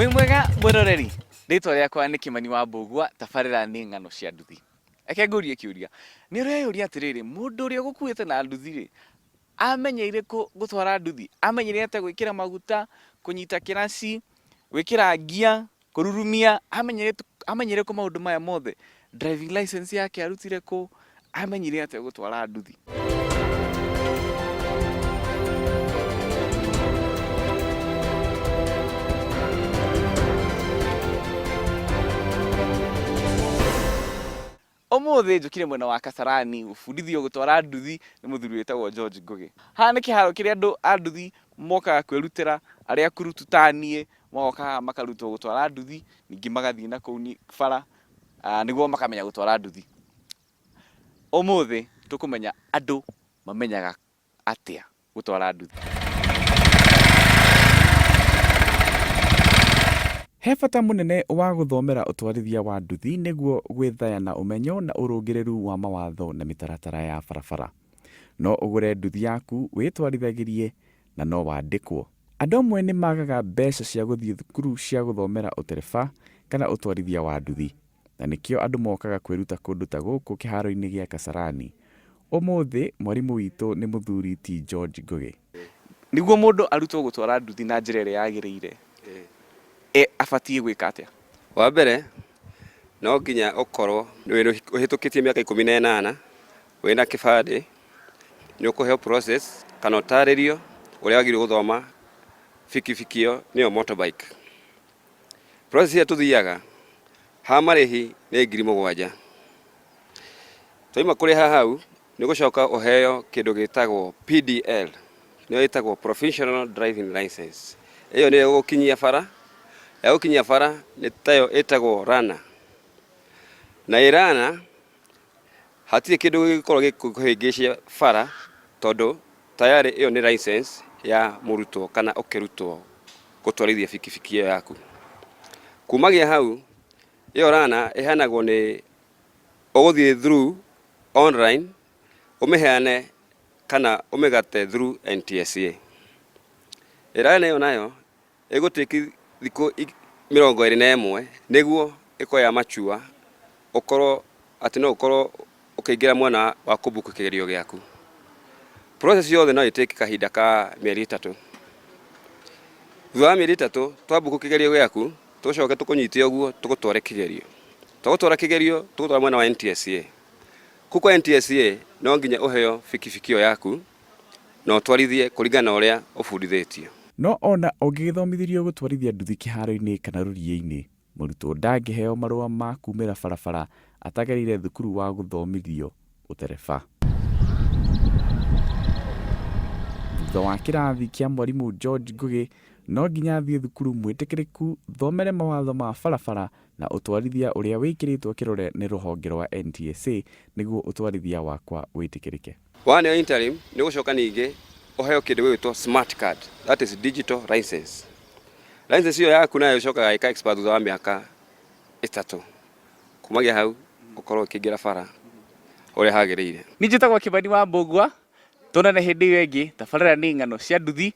Wĩ mwega mwĩroreri, rĩtwa rĩakwa nĩ Kĩmani wa Mbũgua, tabarĩra nĩ ng'ano cia nduthi. Reke ngũrie kĩũria, nĩ ũreyũria atĩrĩrĩ, mũndũ ũrĩa ũgũkuĩte na nduthi rĩ, amenyeire kũ gũtwara nduthi? Amenyeire atĩa gwĩkĩra maguta, kũnyita kĩraci, gwĩkĩra ngia, kũrurumia, amenyeire kũ maũndũ maya mothe? Driving license yake arutire kũ? Amenyire atĩa gũtwara nduthi? Ũmũthĩ njũkire mwena wa Kasarani gũbundithio gũtwara nduthi nĩ mũthuri wĩtagwo George Ngũgĩ. Haha nĩ kĩharo kĩrĩa andũ a nduthi mokaga kwĩrutĩra, arĩa akurutu ta niĩ, magoka haha makarutwo gũtwara nduthi, ningĩ magathiĩ na kũu bara nĩguo makamenya gũtwara nduthi. Ũmũthĩ tũkũmenya andũ mamenyaga atĩa gũtwara nduthi. He bata mũnene wa gũthomera ũtwarithia wa nduthi nĩguo gwĩthaya na ũmenyo na ũrũngĩrĩru wa mawatho na mĩtaratara ya barabara. No ũgũre nduthi yaku wĩtwarithagĩrie na no wandĩkwo. Andũ amwe nĩ magaga mbeca cia gũthiĩ thukuru cia gũthomera ũtereba kana ũtwarithia wa nduthi, na nĩkĩo andũ mokaga kwĩruta kũndũ ta gũkũ kĩharo-inĩ gĩa Kasarani. Ũmũthĩ mwarimũ witũ nĩ mũthuri ti George Ngũgĩ. Nĩguo mũndũ arutwo gũtwara nduthi na njĩra ĩrĩa yagĩrĩire, abatiĩ gwĩka atĩa? Wa mbere, no nginya ũkorwo ũhĩtũkĩtie mĩaka 18, wĩna kĩbandĩ, nĩ ũkũheo process kana ũtarĩrio ũrĩa wagĩrĩirwo gũthoma bikibiki ĩyo nĩyo motorbike. Process ĩrĩa tũthiaga, ha marĩhi nĩ 7,000. Twaima kũrĩha hau, nĩ ũgũcoka ũheo kĩndũ gĩtagwo PDL, nĩyo ĩtagwo Provisional Driving License. Ĩyo nĩyo ĩgũgũkinyia bara, yagũkinyia bara nĩ tayo ĩtagwo learner. Na ĩ learner, hatirĩ kĩndũ gĩgũkorwo gĩkũhĩngĩcia bara tondũ tayarĩ ĩyo nĩ license ya mũrutwo kana ũkĩrutwo gũtwarithia bikibiki ĩyo yaku. Kumagia hau, ĩyo learner ĩheanagwo nĩ ũgũthiĩ through online ũmĩheane kana ũmĩgate through NTSA. Ĩ learner ĩyo nayo ĩgũ take thikũ 21 nĩguo ĩkorwo ya mature ũkorwo atĩ no ũkorwo ũkĩingĩra mwena wa kũ book kĩgerio gĩaku. Process yothe no ĩ take kahinda ka mĩeri 3. Thutha wa mĩeri 3 twa book kĩgerio gĩaku, tũcoke tũkũnyite ũguo tũgũtware kĩgerio. Twagũtwara kĩgerio tũgũtwara mwena wa NTSA. Kũu kwa NTSA no nginya ũheo bikibiki ĩyo yaku na ũtwarithie kũringana na ũrĩa ũbundithĩtio. No ona ũngĩgĩthomithirio gũtwarithia nduthi kĩharo-inĩ kana rũriĩ-inĩ, mũrutwo ndangĩheo marũa ma kumĩra barabara atagereire thukuru wa gũthomithio ũtereba. Thutha wa kĩrathi kĩa mwarimũ George Ngũgĩ, no nginya thiĩ thukuru mwĩtĩkĩrĩku thomere mawatho ma barabara na ũtwarithia ũrĩa wĩkĩrĩtwo kĩrore nĩ rũhonge rwa NTSA nĩguo ũtwarithia wakwa wĩtĩkĩrĩke. Waneo interim nĩ ũgũcoka ningĩ ũheo kĩndũ gĩgwĩtwo smart card, that is digital license. License ĩyo yaku nayo ĩcokaga ĩka expire thutha wa mĩaka 3. Kumagia hau ũkorwo ũkĩingĩra bara ũrĩa hagĩrĩire. Niĩ njĩtagwo Kĩmani wa Mbũgua, tuonane hĩndĩ ĩyo ĩngĩ, tabarĩra nĩ ng'ano cia nduthi.